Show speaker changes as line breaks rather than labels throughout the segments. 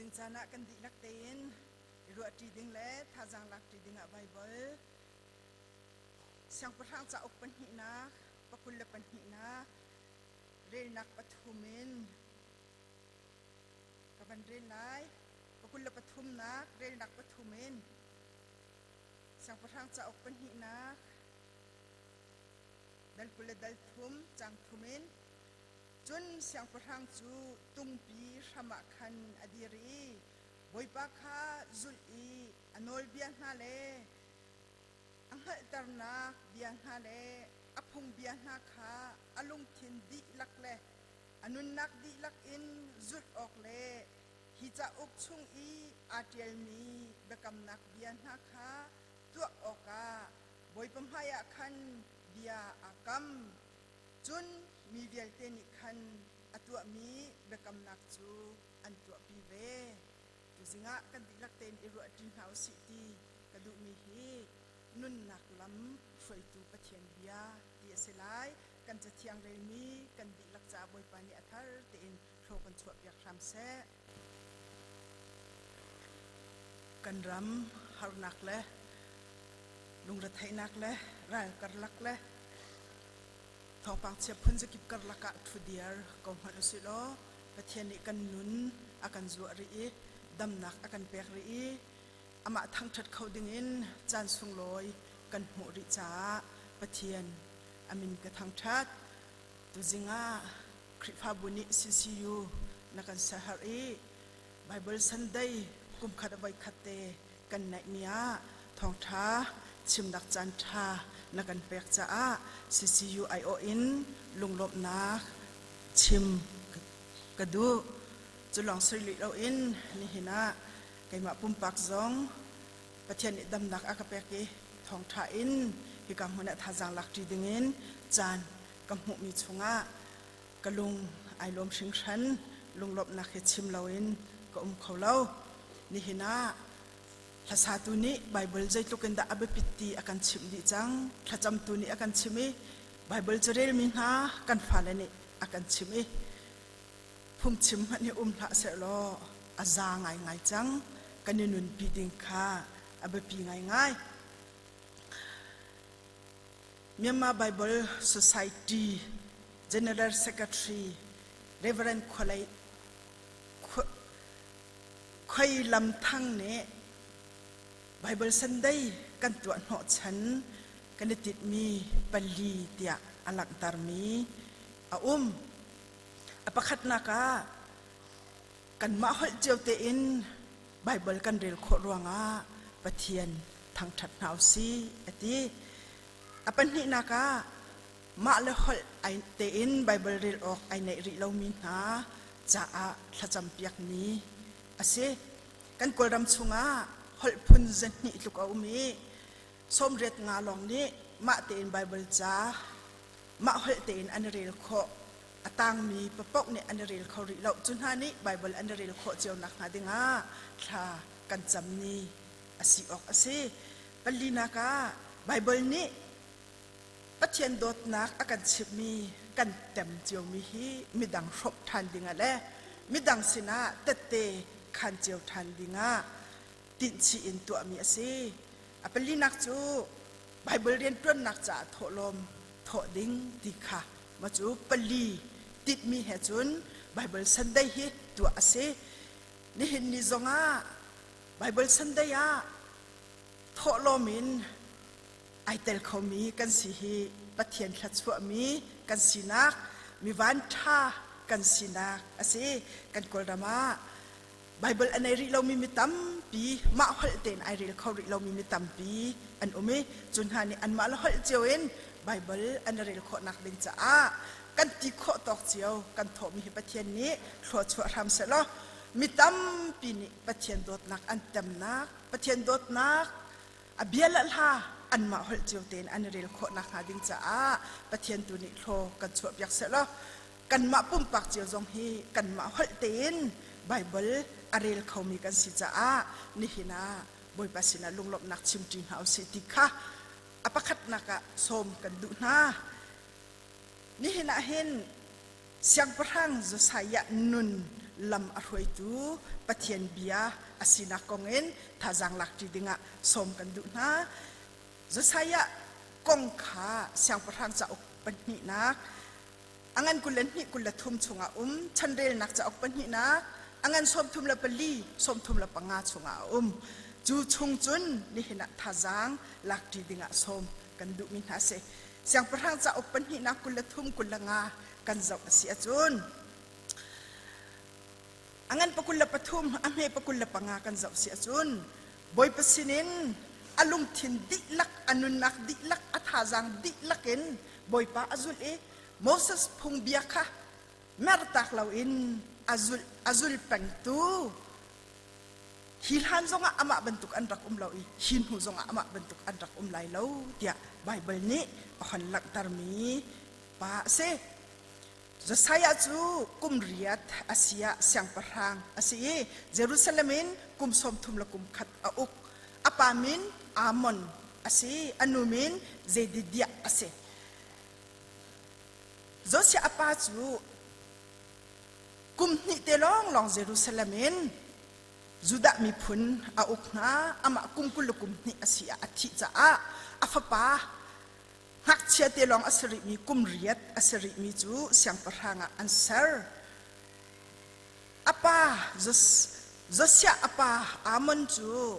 Tuzing caan ah kan dihlak tein i ruahṭi ding le thazaang lakṭi ding ah Baibal Siangpahrang cauk pahnihnak, pakul le pahnihnak, relnak pathum in ka van rel lai. Pakul le pathumnak, relnak pathum in Siangpahrang cauk pahnihnak, dal 20 le dal thum, cang thum in Cun siangpahrang cu tungpi hram ah khan a dir i Bawipa kha zulh i a nawlbia hna le a hngalhternak bia hna le a phungbia hna kha a lungthin dihlak le a nunnak dihlak in zulh awk le hi cauk chung i aa ṭialmi biakamnak bia hna kha tuah awkah Bawipa hmaiah khan bia aa kam. Cun mi vialte nih khan a tuahmi biakamnak cu an tuahpi ve. Tuzing ah kan dihlak tein i ruahṭi hna u sih ti ka duhmi hi nunnak lam hruaitu Pathian bia ti a si lai. Kan cathiang relmi kan dihlak caah Bawipa nih a thar tein thlaw kan chuahpiak hram seh. Kan ram harnak le lungretheihnak le ral karlak le thawngpang chia phun zakip karlak ah ṭhudiar ko hmanh usih law Pathian nih kan nun a kan zuah rih i damnak a kan pek rih i amah thangṭhat kho dingin caan sunglawi kan hmuh rih caah Pathian a min ka thangṭhat. Tuzing ah Khrihfabu nih CCU na kan siaherh i Bible Sunday kumkhat a voikhat te kan neihmi ah thawngṭha chimnak caan ṭha na kan pek caah CCU aiawh in lunglawmhnak chim ka duh. Cu lawng soi rih loin nihin ah keimah pumpak zong Pathian nih damnak a ka pek i thawngṭha in hika hmun ah thazaang lakṭi dingin caan ka hmuhmi chungah ka lung ai lawm hringhran. Lunglawmhnak hi chim loin ka um kho lo. Nihin ah hlasatu nih Baibal zeitluk in dah a biapit ti a kan chimh dih cang. Thlacamtu nih a kan chimh i Baibal carelmi hna kan fale nih a kan chimh i phungchim hmanh hi um hlah sehlaw a za ngaingai cang. Kan i nunpi ding kha a biapi ngaingai. Myanmar Bible Society General Secretary Reverend Khualei Khoi Lam Thang nih Bible Sunday kan tuah hnawhchan kan i tinhmi pali tiah a langhtermi a um. A pakhatnak ah kanmah holh cio tein Baibal kan rel khawh ruangah Pathian thangṭhat hna usih a ti. A pahnihnak ah mah le holh tein Baibal rel awk ai neih rih lomi hna caah thlacampiakmi a si. Kan Kawlram chungah holh phun zahnih tluk a um i 85 lawng nih mah tein Baibal ca mah holh tein an i rel khawh. A tangmi papaoh nih an i rel kho rih lo. Cu hna nih Baibal an i rel khawh cio nakhnga dingah thla kan cammi a si awk a si. Palinak ah Baibal nih Pathian dawtnak a kan chimhmi kan tem ciomi hi midang hrawmh ṭhan dingah le midang sinah tette khan cio ṭhan dingah tinhchih in tuahmi a si. A palinak cu Baibal rianṭuannak caah thawhlawm thawh ding ti kha ma cu pali tinhmi he cun Baibal Sunday hi tuah a si. Nihin ni zongah Baibal Sunday ah thawhlawm in ai tel khomi kan si hi Pathian thluachuahmi kan sinak, mi vanṭha kan sinak a si. Kan Kawlram ah Baibal a nei rih lomi mi tampi, mah holh tein ai rel kho rih lomi mi tampi an um i cu hna nih anmah le holh cio in Baibal an i rel khawhnak ding caah kan ti khawh tawk cio kan thawhmi hi Pathian nih thluachuah hram sehlaw mi tampi nih Pathian dawtnak an temnak, Pathian dawtnak a bia le hla anmah holh cio tein an i rel khawh nakhnga ding caah Pathian tu nih thlaw kan chuahpiak sehlaw kanmah pumpak cio zong hi kanmah holh tein Baibal a rel khomi kan si caah nihin ah Bawipa sinah lunglawmhnak chimṭi hna usih ti kha a pakhatnak ah sawm kan duh hna. Nihin ah hin Siangpahrang Josiah nun lam a hruaitu Pathian bia a sinak kong in thazaang lakṭi dingah sawm kan duh hna. Josiah kong kha Siangpahrang cauk pahnihnak a ngan 22 23 chungah um, chanrelnak cauk pahnihnak a ngan 34 35 chungah a um. Cu chung cun nihin ah thazaang lakṭi dingah sawm kan duhmi hna a si. Siangpahrang cauk pahnihnak 23 25 kan zoh a si ahcun a ngan pakul le pathum a hme pakul le panga kan zoh si ahcun Bawipa sinin a lungthin dihlak a nunnak dihlak a thazaang dihlak in Bawipa a zulh i Moses phungbia kha mertak loin a zulh a zul pengtu hi hlan zongah amah bantuk an rak um lo i hi hnu zongah amah bantuk an rak um lai lo tiah Baibal nih a hon langhtermi pa a si. Josiah cu kum riat a si ah siangpahrang a si i Jerusalem in kum sawm thum le kum khat a uk. A pa min Amon a si, a nu min Zedidiah a si. Josiah a pa cu kum hnih te lawnglawng Jerusalem in Judah miphun a uk hna. Amah kum 20 le kum hnih a si ah a thih caah a fapa Ngakchia te lawng a si rihmi kum riat a si rihmi cu siangpahrang ah an ser. A pa Josiah a pa Amon cu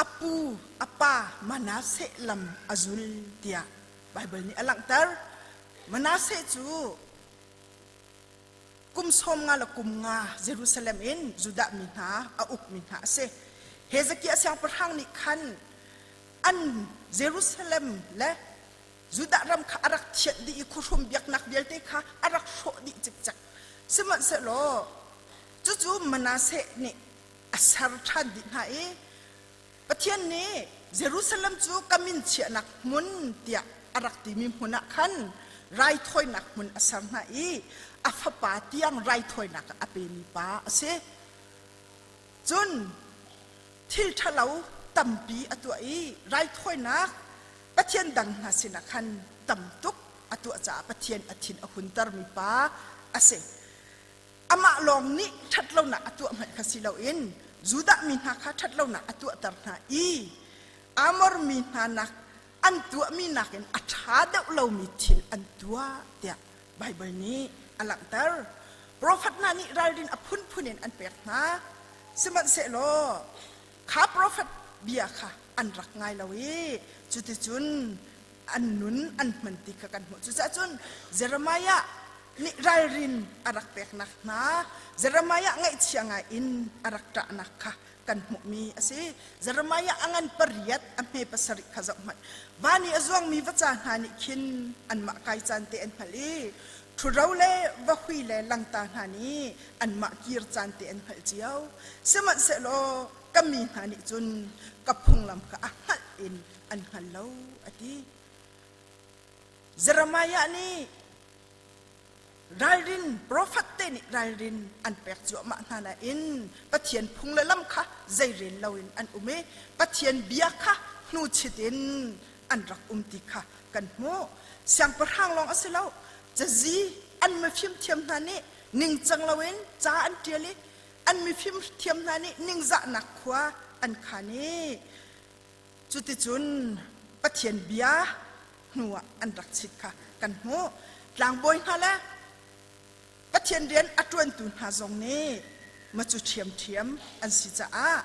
a pu a pa Manasseh lam a zul tiah Baibal nih a langhter. Manasseh cu kum sawm nga le kum nga Jerusalem in Judah mi hna a ukmi hna a si. Hezekiah siangpahrang nih khan an Jerusalem le Judah ram kha a rak thianh dih i khuahrum biaknak vialte kha a rak hrawh dih cikcek. Sihmanhsehlaw cucu Manasseh nih a ser ṭhan dih hna i Pathian nih Jerusalem cu ka min chiahnak hmun tiah a rak timi hmun ah khan raithawinak hmun a ser hna i a fapa tiang raithawinak a pemi pa a si. Cun thil ṭhalo tampi a tuah i raithawinak pathian dang hna sinah khan tam tuk a tuah caah Pathian a thin a huntermi pa a si. Amah lawng nih ṭhatlonak a tuah hmanh kha si loin Judah mi hna kha ṭhatlonak a tuahter hna i Amor mi hna nak an tuahmi nakin a ṭha deuh lomi thil an tuah tiah Baibal nih a langhter. Profet hna nih ralrin a phunphun in an pek hna. Sihmanhsehlaw kha profet bia kha an rak ngai lo i cuticun an nun an hman ti kha kan hmuh. Cucaah cun Jeremiah nih ralrin a rak peknak hna, Jeremiah ngaihchia ngai in a rak ṭahnak kha kan hmuhmi a si. Jeremiah a ngan pariat a hme pasarih kha zoh hmanh. Van i a zuangmi vaca hna nih khin anmah kai caan te an hngalh i ṭhuro le vahui le langta hna nih anmah kir caan te an hngalh cio. Sihmanhsehlaw ka mi hna nih cun ka phunglam kha a hngalh in an hngal lo, a ti. Jeremiah nih Ralrin profet te nih ralrin an pek cuahmah hna nain Pathian phung le lam kha zeirel loin an um i Pathian bia kha hnuchit in an rak um ti kha kan hmuh. Siangpahrang lawng a si lo, cazi an mifim thiam hna nih ningcang loin ca an ṭial i an mifim thiam hna nih ningzahnak khua an khan i Cuticun Pathian bia hnu ah an rak chit kha kan hmuh. Tlangbawi hna le Pathian rian a ṭuantu hna zong nih macu ṭhiamṭhiam an si caah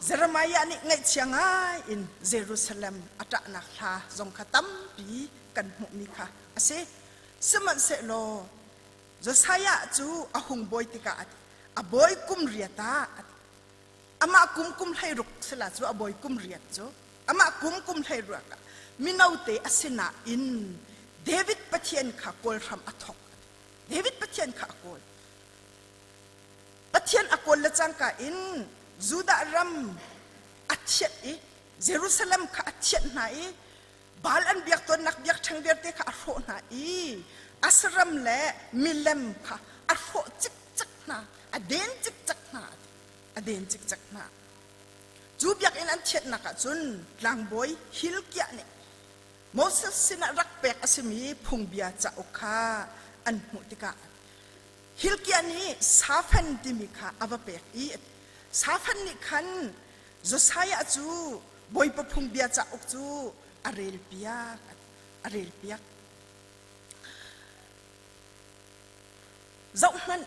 Jeremiah nih ngaihchia ngai in Jerusalem a ṭahnak hla zong kha tampi kan hmuhmi kha a si. Sihmanhsehlaw Josiah cu a hung bawi tikah a bawi kum riat ah Amah kum kum 16 sila cu a bawi kum riat cu amah kum kum 16 ah mino te a si nain David Pathian kha kawl hram a thawk. David Pathian kha a kawl. Pathian a kawl le cangka in Judah ram a thianh i Jerusalem kha a thianh hna i Baal an biak tawnnak biakṭheng vialte kha a hrawh hna i Asram le milem kha a hrawh cikcek hna, a den cikcek hna. A den cikcek hna. Cu biakinn an thianhnak ah cun tlangbawi Hilkiah nih Moses sinah rak pek a simi phungbia cauk kha an hmuh tikah. Hilkiah nih Safan timi kha a va pek i Safan nih khan Josiah cu Bawipa phungbia cauk cu a relpiak a relpiak. Zohhmanh,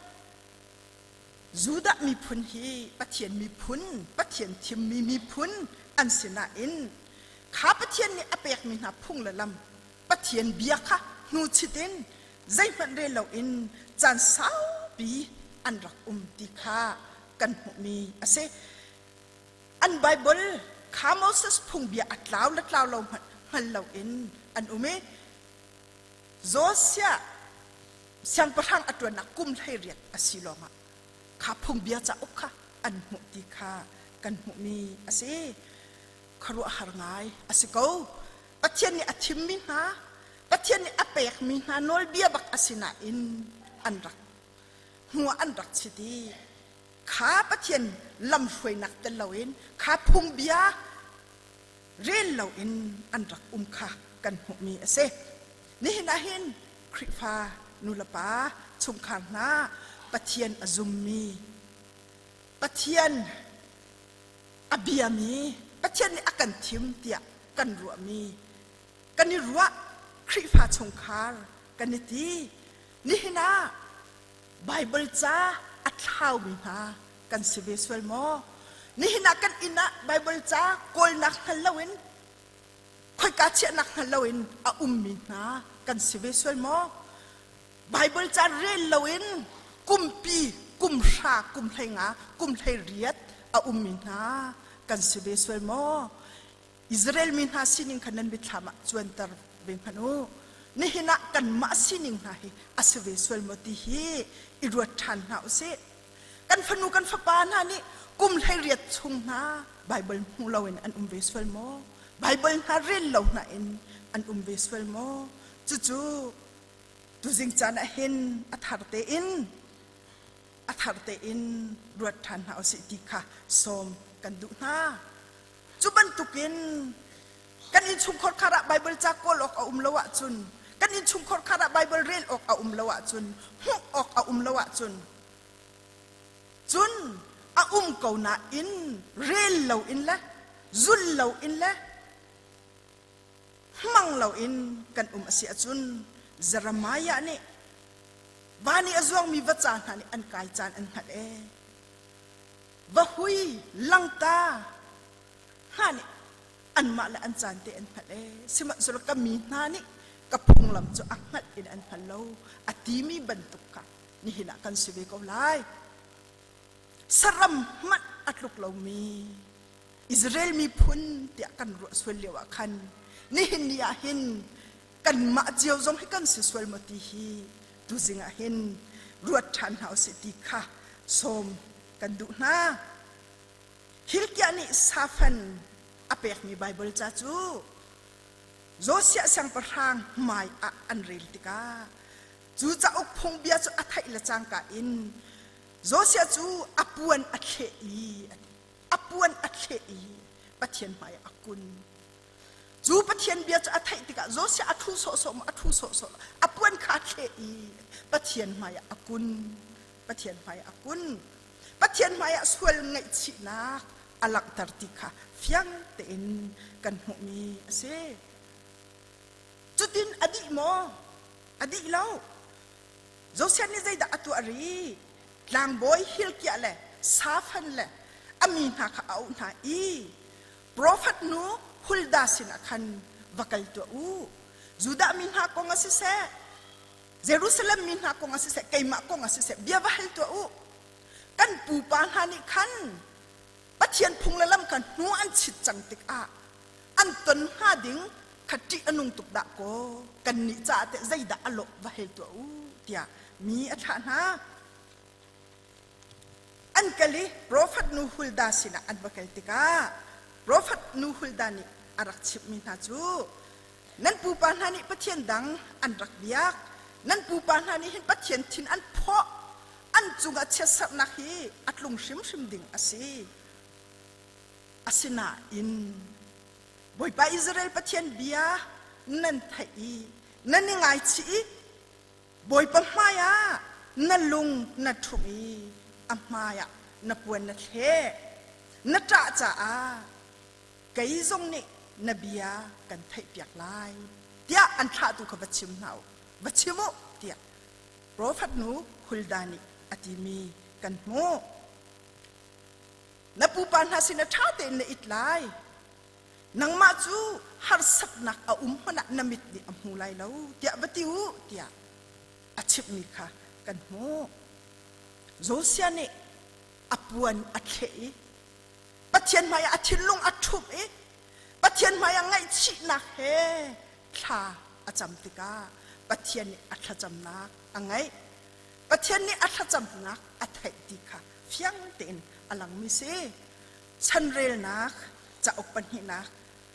Judah miphun hi Pathian miphun, Pathian thimmi miphun an si nain kha Pathian nih a pekmi hna phung le lam Pathian bia kha hnuchit in zeihmanh rel loin caan saupi an rak um ti kha kan hmuhmi a si. An Baibal kha Moses phungbia a tlau le tlau lo hmanh hngal loin an um i Josiah siangpahrang a ṭuannak kum 18 a si lawngah kha phungbia cauk kha an hmuh ti kha kan hmuhmi a si. Khuaruahhar ngai a si ko. Pathian nih a thimmi hna, Pathian nih a pekmi hna nawlbia bak a si nain an rak hnu ah an rak chit i kha Pathian lamhruainak tel loin kha phungbia rel loin an rak um kha kan hmuhmi a si. Nihin ah hin Khrihfa nulepa chungkhar hna Pathian a zummi Pathian a biami Pathian nih a kan thim tiah kan ruahmi kan i ruah Khrihfa chungkhar kan i ti nihin ah Baibal ca a thlaumi hna kan si ve sual maw nihin ah kan inn ah Baibal ca kawlnak hngal loin khoika chiahnak hngal loin a ummi hna kan si ve sual maw Baibal ca rel loin kumpi kum hra kum 15 kum 18 a ummi hna kan si ve sual maw Israel mi hna sining kha nan mitthlam ah cuanter ve hmanh u. Nihin ah kanmah sining hna hi a si ve sual maw ti hi i ruat ṭhan hna u sih. Kan fanu kan fapa hna nih kum 18 chung hna Baibal hmu loin an um ve sual maw? Baibal hna rel lo hna in an um ve sual maw? Cucu tuzing caan ah hin a thar tein a thar tein ruat ṭhan hna u sih ti kha sawm kan duh hna. Cu bantukin kan innchungkhar khar ah Baibal ca kawl awk a um lo ahcun, kan innchungkhar khar ah Baibal rel awk a um lo ahcun, hmuh awk a um lo ahcun, cun a um ko nain rel loin le zul loin le hmang loin kan um a si ahcun Jeremiah nih van i a zuangmi vaca hna nih an kai caan an hngalh ee. Va hui langta hna nih anmah le an caan te an hngalh ee sihmanhsehlaw ka mi hna nih ka phunglam cu a hngalh in an hngal lo a timi bantuk kha nihin ah kan si ve ko lai saram hmanh a tluk lomi Israel miphun tiah kan ruah sual lio ah khan nihin ni ah hin kanmah cio zong hi kan si sual maw ti hi tuzing ah hin ruat ṭhan hna usih ti kha sawm kan duh hna. Hilkiah nih Safan a pekmi Baibal ca cu Josiah siangpahrang hmai ah an rel tikah cu cauk phungbia cu a theih le cangka in Josiah cu a puan a thleh i a ti. A puan a thleh i Pathian hmai ah a kun. Cu Pathian bia cu a theih tikah Josiah a ṭhu sawhsawh maw a ṭhu sawhsawh lo a puan kha a thleh i Pathian hmaiah a kun Pathian hmaiah a kun Pathian hmaiah sual ngaihchihnak a langhter ti kha fiang tein kan hmuhmi a si. Cutin a dih maw? A dih lo. Josiah nih zeidah a tuah rih? Tlangbawi Hilkiah le Safan le a mi hna kha a auh hna i Profet nu Huldah sinah khan va kal tuah u. Judah mi hna kong ah siseh, Jerusalem mi hna kong ah siseh, keimah kong ah siseh, bia va hal tuah u. Kan pupa hna nih khan Pathian phung le lam kha hnu an chit cang tikah an ton hnga ding kha ṭih a nung tuk dah kaw kannih caah teh zeidah a lawh va hal tuah u tiah mi a thlah hna. An kal i profet nu Huldah sinah an va kal tikah profet nu Huldah nih a rak chimhmi hna cu nan pupa hna nih pathian dang an rak biak nan pupa hna nih hin Pathian thin an phawh an cungah chiatserhnak hi a tlung hrimhrim ding a si asinain Bawipa Israel Pathian bia nan theih i nan i ngaichih i Bawipa hmaiah. na lung na ṭhumh i a hmaiah na puan na thleh. Na ṭah caah kei zong nih na bia kan theihpiak lai tiah an thlahtu kha va chim hna u, va chim u tiah profet nu Huldah nih a timi kan hmuh. Na pupa hna sinah ṭha tein na it lai. Nangmah cu harsatnak a um hmanh ah na mit nih a hmu lai lo tiah va ti u tiah a chimhmi kha kan hmuh. Josiah nih a puan a thleh i Pathian hmaiah a thinlung a ṭhumh i Pathian hmaiah ngaihchihnak he thla a cam tikah Pathian nih a thlacamnak a ngaih. Pathian nih a thlacamnak a theih ti kha fiang tein a langmi si. Chanrelnak cauk pahnihnak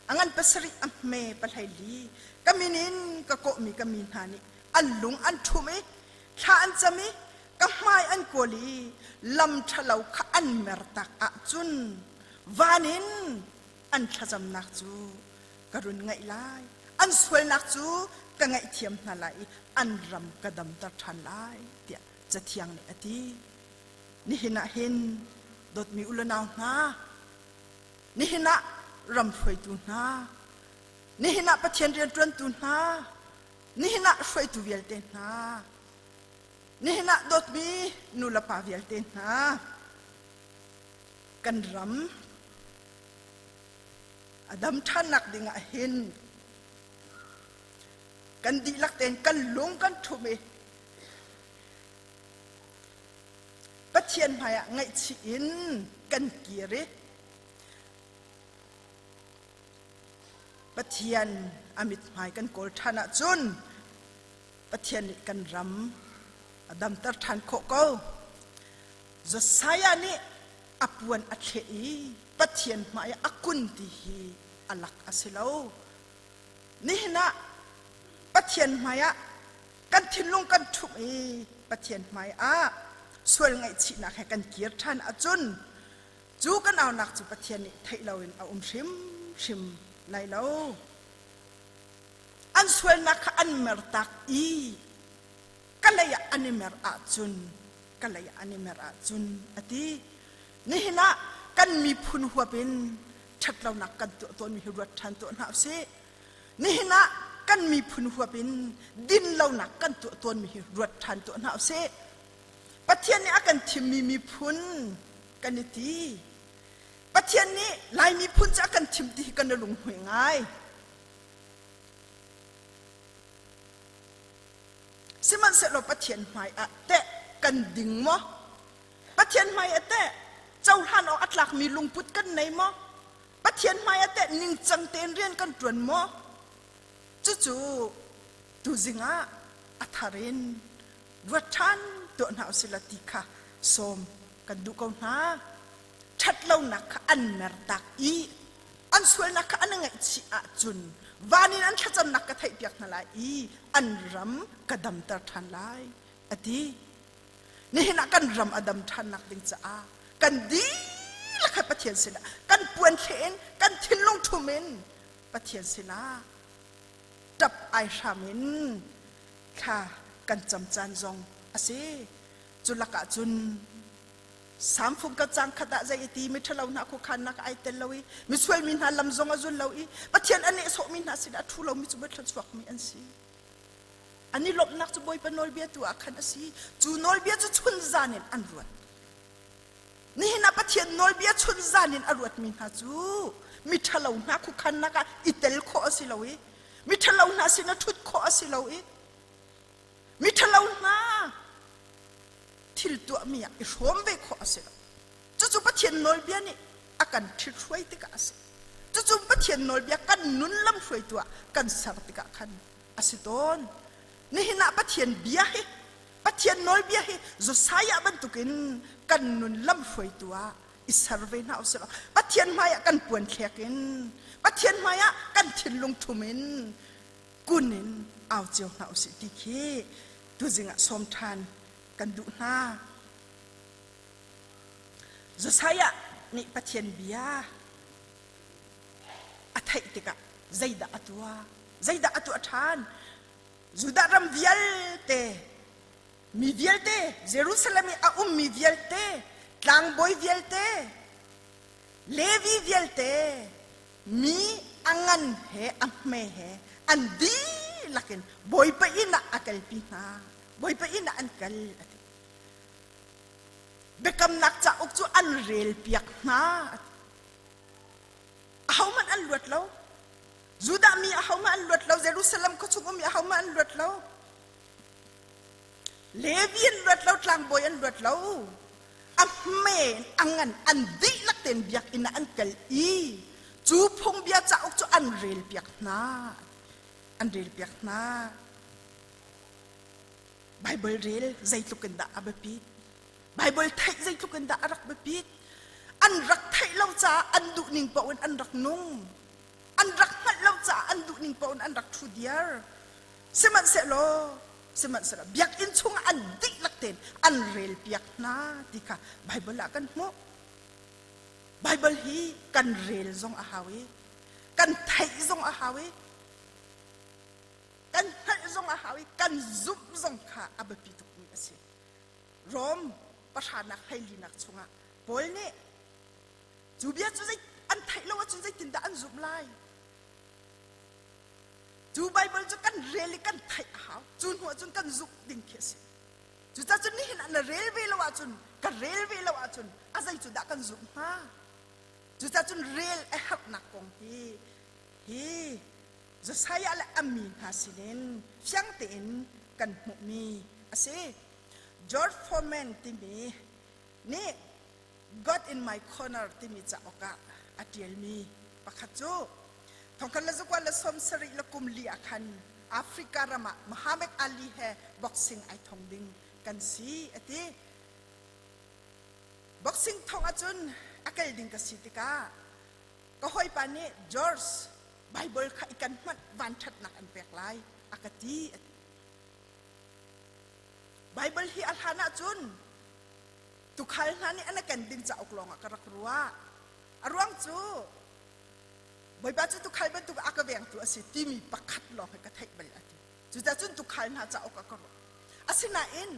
a ngan pasarih a hme pahlei li ka min in ka kawhmi ka mi hna nih an lung an ṭhum i thla an cam i ka hmai an kawl i lam ṭhalo kha an mertak ahcun van in an thlacamnak cu ka run ngaih lai an sualnak cu ka ngaihthiam hna lai i an ram ka damter ṭhan lai tiah Cathiang nih a ti. Nihin ah hin dawtmi u le nau hna, nihin ah ram hruaitu hna, nihin ah Pathian rianṭuantu hna, nihin ah hruaitu vialte hna, nihin ah dawtmi nu le pa vialte hna, kan ram a dam ṭhannak ding ah hin kan dihlak tein kan lung kan ṭhum i Pathian hmaiah ngaihchih in kan kir i Pathian a mithmai kan kawl ṭhan ahcun Pathian nih kan ram a damter ṭhan khawh ko. Josiah nih a puan a thleh i Pathian hmaiah a kun ti hi a lak a si lo. Nihin ah Pathian hmaiah kan thinlung kan ṭhumh i Pathian hmaiah sual ngaihchihnak he kan kir ṭhan ahcun cu kan aunak cu Pathian nih theih loin a um hrimhrim lai lo. An sualnak kha an mertak i ka lei ah an i mer ahcun ka lei ah an i mer ahcun a ti. Nihin ah kan miphun huap in ṭhatlonak kan tuah tawnmi hi ruat ṭhan tuah hna usih. Nihin ah kan miphun huap in dinlonak kan tuah tawnmi hi ruat ṭhan tuah hna usih. Pathian nih a kan thimmi miphun kan i ti. Pathian nih Lai miphun cu a kan thim ti hi kan i lunghmuih ngai. Sihmanhsehlaw Pathian hmai ah teh kan ding maw? Pathian hmai ah teh cohlan awk a tlakmi lungput kan nei maw? Pathian hmai ah teh ningcang tein rian kan ṭuan maw? Cucu tuzing ah a thar in ruat ṭhan tuah hna usih law ti kha sawm kan duh ko hna. Ṭhatlonak kha an mertak i an sualnak kha an ngaihchih ahcun van in an thlacamnak ka theihpiak hna lai i an ram ka damter ṭhan lai, a ti. Nihin ah kan ram a dam ṭhannak ding caah kan dihlak he Pathian sinah kan puan thleh in kan thinlung ṭhum in Pathian sinah ṭap ai hram in thla kan cam caan zong a si. Cu lakah cun Samfung ka cang khat ah zei i ti miṭhalo hna khuakhannak ai tel lo i misual mi hna lam zong a zul lo i Pathian a nehsawhmi hna sinah a ṭhu lomi cu thluachuakmi an si. An i lawmhnak cu Bawipa nawlbia tu ah khan a si. Cu nawlbia cu chun zan in an ruat. Nihin ah Pathian nawlbia chun zan in a ruatmi hna cu miṭhalo hna khuakhannak ah i tel khawh a si lo i miṭhalo hna sinah ṭhut khawh a si lo i miṭhalo hna thil tuahmi ah i hrawm ve khawh a si lo. Cucu Pathian nawlbia nih a kan ṭhithruai tikah a si. Cucu Pathian nawlbia kan nun lamhruaitu ah kan ser tikah khan a si tawn. Nihin ah Pathian bia hi Pathian nawlbia hi Josiah bantukin kan nun lamhruaitu ah i ser ve hna usih law Pathian hmaiah kan puan thlek in Pathian hmaiah kan thinlung ṭhum in kun in au cio hna usih ti khi tuzing ah sawm ṭhan kan duh hna. Josiah nih Pathian bia a theih tikah zeidah a tuah? Zeidah a tuah ṭhan? Judah ram vialte. Mi vialte, Jerusalem i a ummi vialte, tlangbawi vialte, Levi vialte, mi a ngan he a hme he an dihlak in Bawipa inn ah a kalpi hna. Bawipa inn ah an kal a ti. Biakamnak cauk cu an relpiak hna a ti. Ahohmanh an luat lo. Judah mi ahohmanh an luat lo. Jerusalem khuachung ummi ahohmanh an luat lo. Levi an luat lo, tlangbawi an luat lo. A hme in a ngan an dihlak tein biakinn ah an kal i cu phungbia cauk cu an relpiak hna. An relpiak hna. Baibal rel zeitluk in dah a biapit? Baibal theih zeitluk in dah a rak biapit? An rak theih lo caah an duhning paoh in an rak nung. An rak hngalh lo caah an duhning paoh in an rak ṭhu diar. Sihmanhsehlaw sihmanhsehlaw biakinn chungah an dihlak tein an relpiak hna ti kha Baibal ah kan hmuh. Baibal hi kan rel zong a hau i kan theih zong a hau i kan hngalh zong a hau i kan zumh zong kha a biapi tukmi a si. Rom pahranak hleilinak chungah Paul nih cu bia cu zei an theih lo ahcun zeitindah an zumh lai? Cu Baibal cu kan rel i kan theih a hau. Cu hnu ahcun kan zumh ding khi a si. Cucaah cun nihin ah na rel ve lo ahcun ka rel ve lo ahcun a zei cu dah kan zumh hnga? Cucaah cun rel a herhnak kong hi hi Josiah le a mi hna sinin fiang tein kan hmuhmi a si. George Foreman timi nih God in my corner timi cauk ah a ṭialmi pakhat cu thongkhat le zakua le 70 le kum li ah khan Africa ram ah Muhammad Ali he boxing ai thong ding kan si a ti. Boxing thong ahcun a kal ding ka si tikah ka hawipa nih George Bible kha i kan hmanh vanṭhatnak an pek lai a ka ti. Bible hi a hlan ahcun tukhal hna nih an ken ding cauk lawngah ka rak ruah. A ruang cu Bawipa cu tukhal bantuk a ka vengtu a si timi pakhat lawng hi ka theih bal a ti. Cucaah cun tukhal hna cauk ah ka ruah. Asinain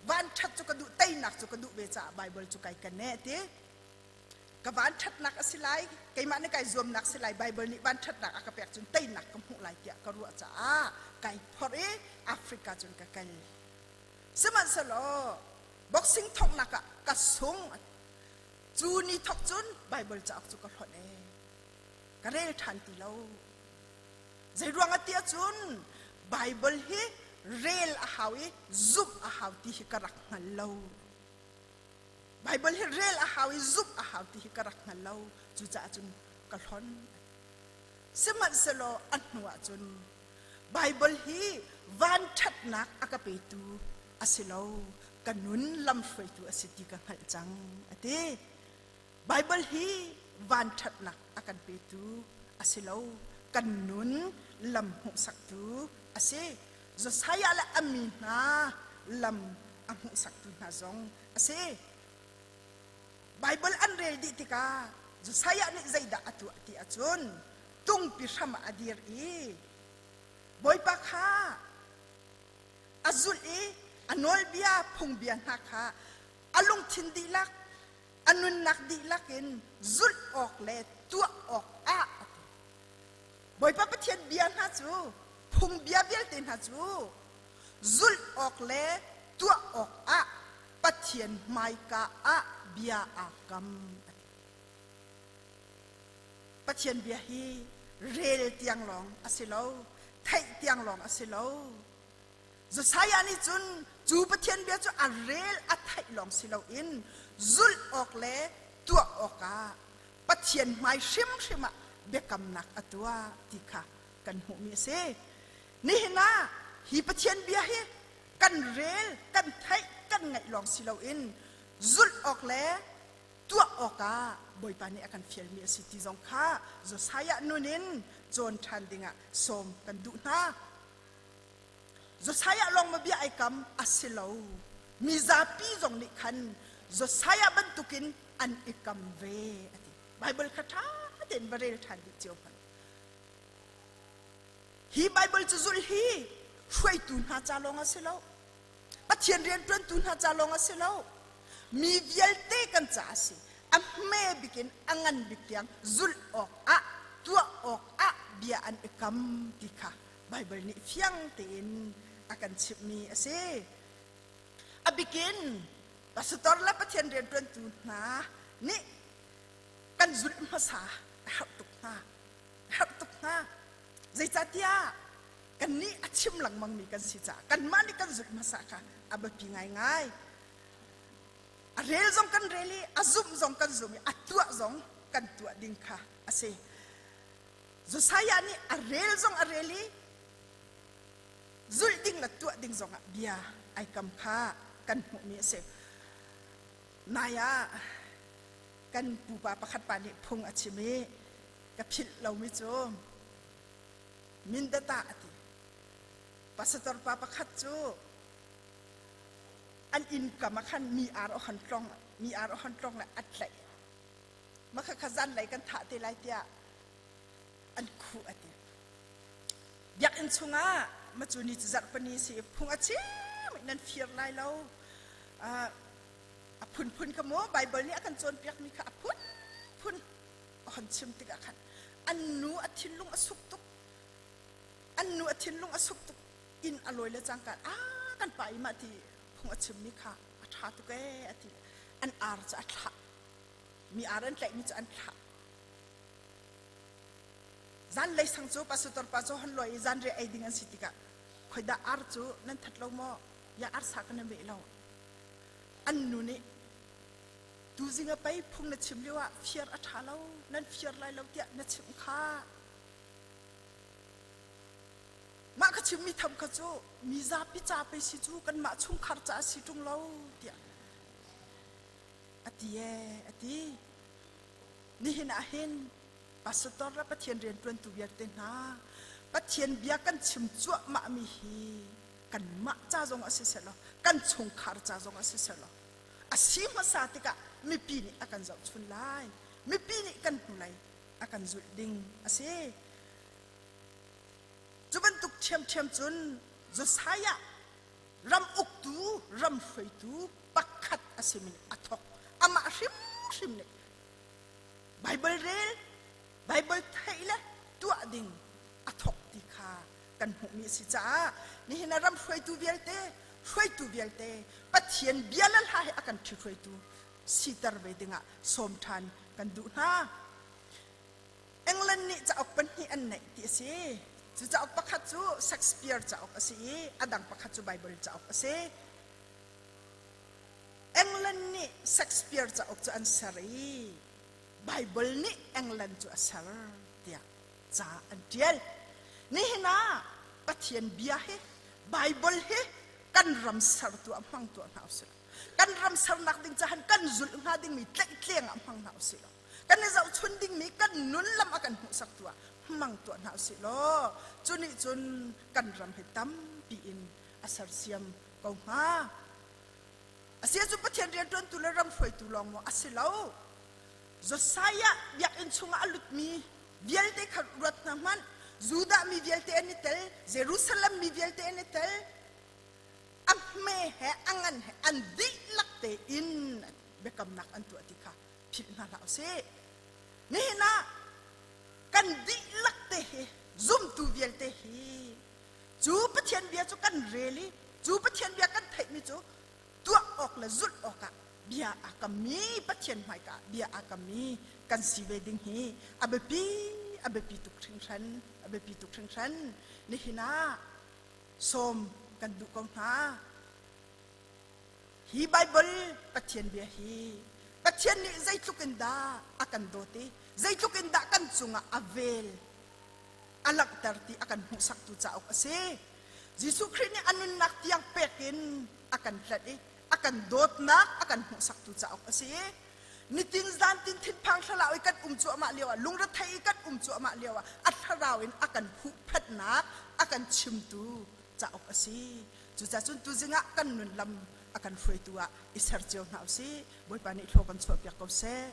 vanṭhat cu ka duh, teinak cu ka duh ve caah Bible cu kai ken e a ti. Ka vanṭhatnak a si lai, keimah nih kai zuamnak si lai, Bible nih vanṭhatnak a ka pek cun teinak ka hmuh lai tiah ka ruah caah kai phorh i Africa cun ka kal. Sihmanhsehlaw boxing thonghnak ah ka sung. Cu ni thawk cun Bible cauk cu ka hlonh ee. Ka rel ṭhan ti lo. Zeiruang ah tiah cun Bible hi rel a hau i zumh a hau ti hi ka rak hngal lo. Bible hi rel a hau i zumh a hau ti hi ka rak hngal lo. Cucaah cun ka hlon. Sihmanhsehlaw a hnu ah cun Bible hi vanṭhatnak a ka petu a si lo, ka nun lamhruaitu a si ti ka hngalh cang a ti. Bible hi vanṭhatnak a kan petu a si lo, kan nun lam hmuhsaktu a si. Josiah le a mi hna lam a hmuhsaktu hna zong a si. Bible an rel dih tikah Josiah nih zeidah a tuah ti ahcun tungpi hram ah a dir i Bawipa kha a zulh i a nawlbia phungbia hna kha a lungthin dihlak a nunnak dihlak in zulh awk le tuah awk ah a ti. Bawipa Pathian bia hna cu phungbia vialte hna cu zulh awk le tuah awk ah Pathian hmaika ah bia aa kam. Pathian bia hi rel tiang lawng a si lo, theih tiang lawng a si lo. Josiah nih cun cu Pathian bia cu a rel a theih lawng si loin zulh awk le tuah awkah Pathian hmai hrimhrim ah biakamnak a tuah ti kha kan hmuhmi a si. Nihin ah hi Pathian bia hi kan rel, kan theih, kan ngaih lawng si loin zulh awk le tuah awkah Bawipa nih a kan fialmi a si ti zong kha Josiah nun in cawn ṭhan dingah sawm kan duh hna. Josiah lawng ma bia ai kam a si lo. Mizapi zong nih khan Josiah bantukin an i kam ve a ti. Bible kha ṭha tein va rel ṭhan dih cio hmanh. Hi Bible cu zulh hi hruaitu hna ca lawng a si lo. Pathian rianṭuantu hna ca lawng a si lo. Mi vialte kan ca a si. A hme bik in a ngan bik tiang zulh awkah, tuah awkah bia an i kam ti kha Baibal nih fiang tein a kan chimhmi a si. A bikin pastor le Pathian rianṭuantu hna nih kan zulh hmasa a herh tuk hna. A herh tuk hna. Zeicahtiah kannih a chim lengmangmi kan si caah kanmah nih kan zulh hmasa kha a biapi ngaingai. A rel zong kan rel i a zumh zong kan zum i a tuah zong kan tuah ding kha a si. Josiah nih a rel zong a rel i zulh ding le tuah ding zongah bia ai kam kha kan hmuhmi a si. Nai ah kan pupa pakhat pa nih phung a chim i ka philh lomi cu Mindata a ti. Pastor pa pakhat cu an inn kam ah khan mi ar a hon tlong mi ar a hon tlong le a tlaih. Mah kha zanlei kan thah te lai tiah an khuh a ti. Biakinn chungah macu ni cu zarhpini si phung a chim nan fir lai lo. A phunphun kha mu Bible nih a kan cawnpiakmi kha a phunphun a hon chim tikah khan an nu a thinlung a suk tuk. An nu a thinlung a suk tuk inn a lawi le cangka a kan pa i mah ti phung a chimmi kha a ṭha tuk ee a ti. An ar cu a thlah. Mi ar an tlaihmi cu an thlah. Zanlei sang cu pastor pa cu hon lawi i zanriah ei ding an si tikah khoidah ar cu nan that lo maw? Ya arsa kan meh lo. An nu nih tuzing a pei phung na chim lio ah fiar a ṭha lo, nan fiar lai lo tiah na chimh kha. Mah ka chimmi tham kha cu mi zapi ca pei si cu kanmah chungkhar ca a si ṭung lo tiah a ti ee a ti. Nihin ah hin pastor le Pathian rianṭuantu vialte hna Pathian bia kan chim cuahmahmi hi kanmah ca zong ah siseh law kan chungkhar ca zong ah siseh law a si hmasa tikah mipi nih a kan zohchun lai mipi nih kan hnulei a kan zulh ding a si. Cu bantuk ṭhiamṭhiam cun Josiah ram uktu ram hruaitu pakhat a simi nih a thawk amah hrimhrim nih Baibal rel Baibal theih le tuah ding a thawk ti kha kan hmuhmi a si caah nihin ah ram hruaitu vialte hruaitu vialte Pathian bia le hla he a kan ṭhithruaitu siter ve dingah sawm ṭhan kan duh hna. England nih cauk pahnih an neih ti a si. Cu cauk pakhat cu Shakespeare cauk a si i a dang pakhat cu Bible cauk a si. England nih Shakespeare cauk cu an ser i Bible nih England cu a ser tiah ca an ṭial. Nihin ah Pathian bia hi Bible hi kan ram sertu ah hmang tuah hna usih. Kan ram sernak ding cahan kan zulh hnga dingmi tlaihtleng ah hmang hna usih law kan i zohchun dingmi kan nun lam a kan hmuhsaktu ah hmang tuah hna usih law cu nih cun kan ram hi tampi in a sersiam ko hnga. A si cu Pathian rianṭuantu le ram hruaitu lawng maw a si lo. Josiah biakinn chungah a lutmi vialte kha ruat hna hmanh. Judah mi vialte an i tel, Jerusalem mi vialte an i tel. A hme he a ngan he an dihlak tein biakamnak an tuah ti kha philh hna hlah usih. Nihin ah kan dihlak te hi zumtu vialte hi cu Pathian bia cu kan rel i cu Pathian bia kan theihmi cu tuah awk le zulh awkah bia aa kammi Pathian hmaika ah bia aa kammi kan si ve ding hi a biapi a biapi tuk hringhran a biapi tuk hringhran nihin ah sawm kan duh ko hna hi Bible Pathian bia hi Pathian nih zeitluk in dah a kan dawt i zeitluk in dah kan cungah a vel a langhter ti a kan hmuhsaktu cauk a si. Jesuh Khrih nih a nunnak tiang pek in a kan tlanh i a kan dawtnak a kan hmuhsaktu cauk a si i nitin zantin thinphang thlarau i kan um cuahmah lio ah lungrethei i kan um cuahmah lio ah a thlarau in a kan huhphenhnak a kan chimtu cauk a si. Cucaah cun tuzing ah kan nun lam a kan hruaitu ah i ser cio hna usih. Bawipa nih thlaw kan chuahpiak ko seh.